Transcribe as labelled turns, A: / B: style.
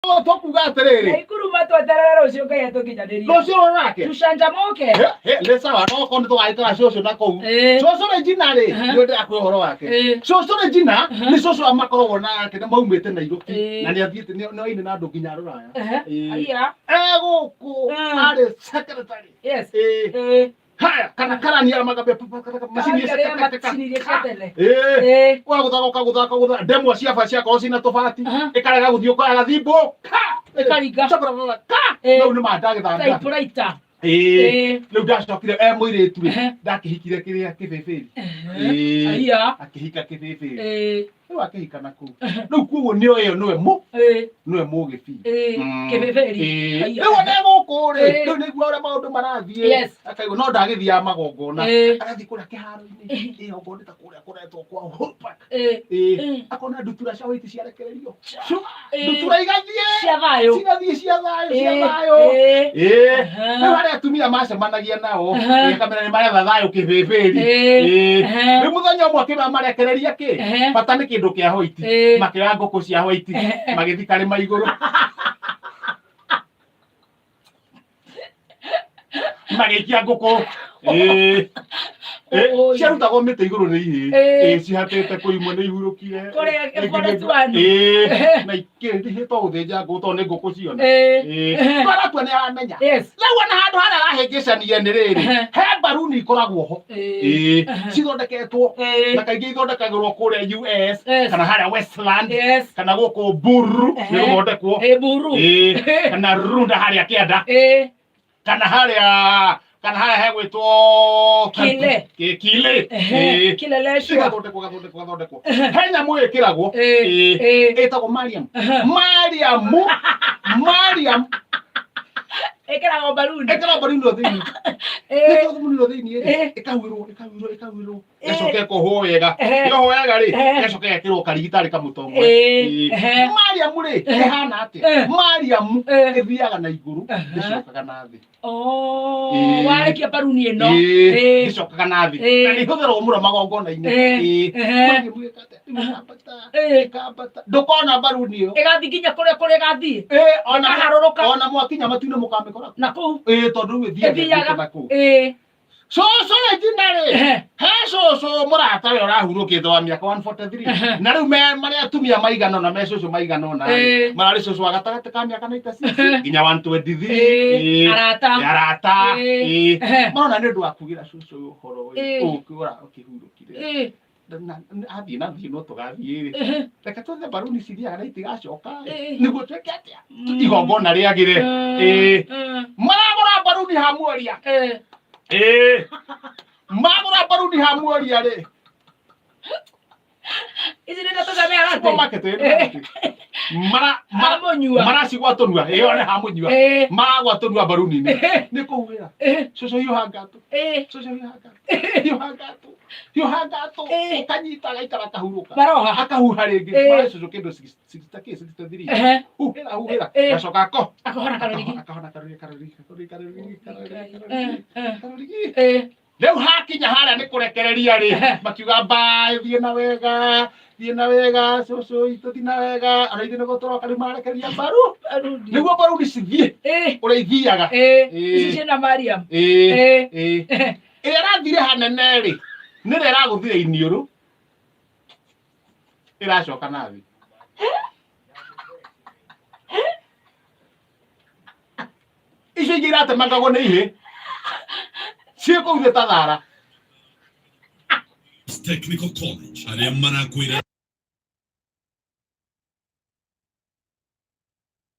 A: Tũkuga atĩrĩrĩ.
B: Naikuru matweterere rũciũ Ngai atũkinyanĩrie.
A: Rũciũ rũrake.
B: Tucanjamuke.
A: Nĩ sawa, no okorwo nĩ tũgagĩtara cũcũ na kũu. Cũcũ Regina rĩ, nĩ ndĩrakũhe ũhoro wake. Cũcũ Regina nĩ cũcũ arĩa makoragwo nake nĩ maumĩte Nairobi na nĩ athiĩte nĩ oine na andũ nginya rũraya.
B: Aya.
A: E gũkũ arĩ secretary. Haya, kana karani arĩa magambia macini
B: Karani arĩa macini iria cia tene.
A: Ũgagũthaga ũkagũthaga ũkagũthaga ndemwa cia ciakorwo cina tũbati ĩkarega gũthiĩ ũkoya gathimbo ka
B: Ĩkaringa.
A: Chabarabara, ka rĩu nĩ ma ndagĩthambia.
B: Typewriter.
A: Rĩu ndacokire e mũirĩtu rĩ, ndakĩhikire kĩrĩa kĩbĩbĩri.
B: Aya.
A: Akĩhika kĩbĩbĩri. Rĩu akĩhika na kũu. Rĩu koguo nĩo ĩyo nĩwe mũ nĩwe mũgĩ biũ.
B: Kĩbĩbĩri. Aya.
A: Rĩu ona gũkũ rĩ, rĩu nĩguo ũrĩa maũndũ marathiĩ. Akaigua no ndagĩthiaga magongona. Agathiĩ kũrĩa kĩharo-inĩ. Okorwo nĩ ta kũrĩa kũretwo kwa Uhuru Park. Akona ndutura cia white ciarekererio. Ndutura igathiĩ.
B: Cia thayũ.
A: Cigathiĩ cia thayũ, cia thayũ. Rĩu harĩa atumia macemanagia nao, kamera nĩ maretha thayũ kĩbĩbĩri. Rĩu mũthenya ũmwe akĩmera marekereria kĩ? Bata nĩ kĩndũ kĩa white. Makĩoya ngũkũ cia white, magĩthiĩ karĩma igũrũ. Magĩikia ngũkũ.
B: Oi.
A: Ciarutagwo mĩtĩ igũrũ nĩ ihĩĩ. Cihatĩte kũ imwe nĩ ihurũkire.
B: Kũrĩa
A: Ingĩ
B: Forest One.
A: Na ikĩrihĩtwo gũthĩnja ngũkũ tondũ nĩ ngũkũ ciona. No aratua nĩ aramenya. Rĩu ona handũ harĩa arahĩngĩcania nĩ rĩrĩ, he mbaruni ikoragwo ho. Cithondeketwo na kaingĩ ithondekagĩrwo kũrĩa US kana harĩa Westland kana gũkũ Buru nĩ gũthondekwo.
B: Buru.
A: Kana Runda harĩa kĩanda kana harĩa hegwĩtwo
B: Kile.
A: Kile.
B: Kileleshwa.
A: Igathondekwo gathondekwo gathondekwo he nyamũ ĩkĩragwo ĩtagwo Mariam. Mariamu Mariam.
B: Ĩkĩragwo mbaruni.
A: Ĩkĩragwo mbaruni ĩno thĩinĩ. Ĩkĩragwo mbaruni ĩno thĩinĩ rĩ, ĩkahuhĩrwo ĩkahuhĩrwo ĩkahuhĩrwo ĩgacoka ĩkohwo wega. Yohwo wega rĩ, ĩgacoka ĩgekĩrwo karigitari kamũtongwe. Mariamu rĩ, ĩhana atĩa? Mariamu ĩthiaga na igũrũ, ndĩcokaga na thĩ.
B: Oh,
A: Warĩkia
B: mbaruni ĩno.
A: Ndĩcokaga na thĩ. Na nĩ ihũthĩragwo mũno magongona-inĩ. Mariamu ĩka atĩa? Ĩkambata, ĩkambata. Ndũkona mbaruni ĩyo.
B: Ĩgathiĩ nginya kũrĩa kũrĩa ĩgathiĩ.
A: Ona
B: Ĩkaharũrũka.
A: Ona mwakinya matu-inĩ mũkamĩkora.
B: Na kũu.
A: Tondũ rĩu ĩthiaga
B: Ĩthiaga.
A: ĩthiĩte na kũu. Cũcũ Regina rĩ, he cũcũ mũrata we ũrahurũkĩte wa mĩaka 143. Na rĩu me marĩ atumia maigana ũna, me cũcũ maigana ũna rĩ, mararĩ cũcũ wa gatagatĩ ka mĩaka 96 nginya 123.
B: Arata.
A: Arata. Marona nĩ ũndũ wa kugĩra cũcũ ũyũ ũhoro ũyũ, ũkĩ ũrakĩhurũkire. Athiĩ na thiĩ no tũgathiĩ rĩ, reke twethe mbaruni cithiaga na itigacoka rĩ, nĩguo twĩke atĩa? Igongona rĩagĩre. Maragũra mbaruni ha muoria. Magũra mbaruni ha muoria rĩ.
B: Ici nĩ ndeto cia mĩharatĩ.
A: Supermarket ĩ, mara mara
B: Hamũnyua.
A: maracigwa tũnua ĩyo nĩ hamũnyua. Maragwa tũnua mbaruni-inĩ nĩ kũhuhĩra. Cũcũ hiũha ngatũ. Cũcũ hiũha ngatũ, hiũha ngatũ, hiũha ngatũ. Ũkanyita agaikara akahurũka.
B: Maroha.
A: Akahuha rĩngĩ. Mara cũcũ kĩndũ 60 kĩ 63. Huhĩra huhĩra. Gacoka ako
B: Akahona karũrigi.
A: Akahona karũrigi karũrigi karũrigi karũrigi karũrigi karũrigi. Rĩu hakinya harĩa nĩ kũrekereria rĩ, makiuga mbaĩ, thiĩ na wega, thiĩ na wega cũcũ itũ, thiĩ na wega, ona ithuĩ nĩguo tũroka. Rĩu marekereria mbaru nĩguo mbaruni cithiĩ ũrĩa ithiaga.
B: Ici ciĩna Mariam.
A: Ĩrĩa ĩrathire hanene rĩ, nĩ ĩrĩa ĩragũthire iniũrũ ĩracoka na thĩ. Icio ingĩ iratemangagwo nĩ ihĩ ciĩ kũu thĩ ta thara.
C: Technical College arĩa marakwĩra.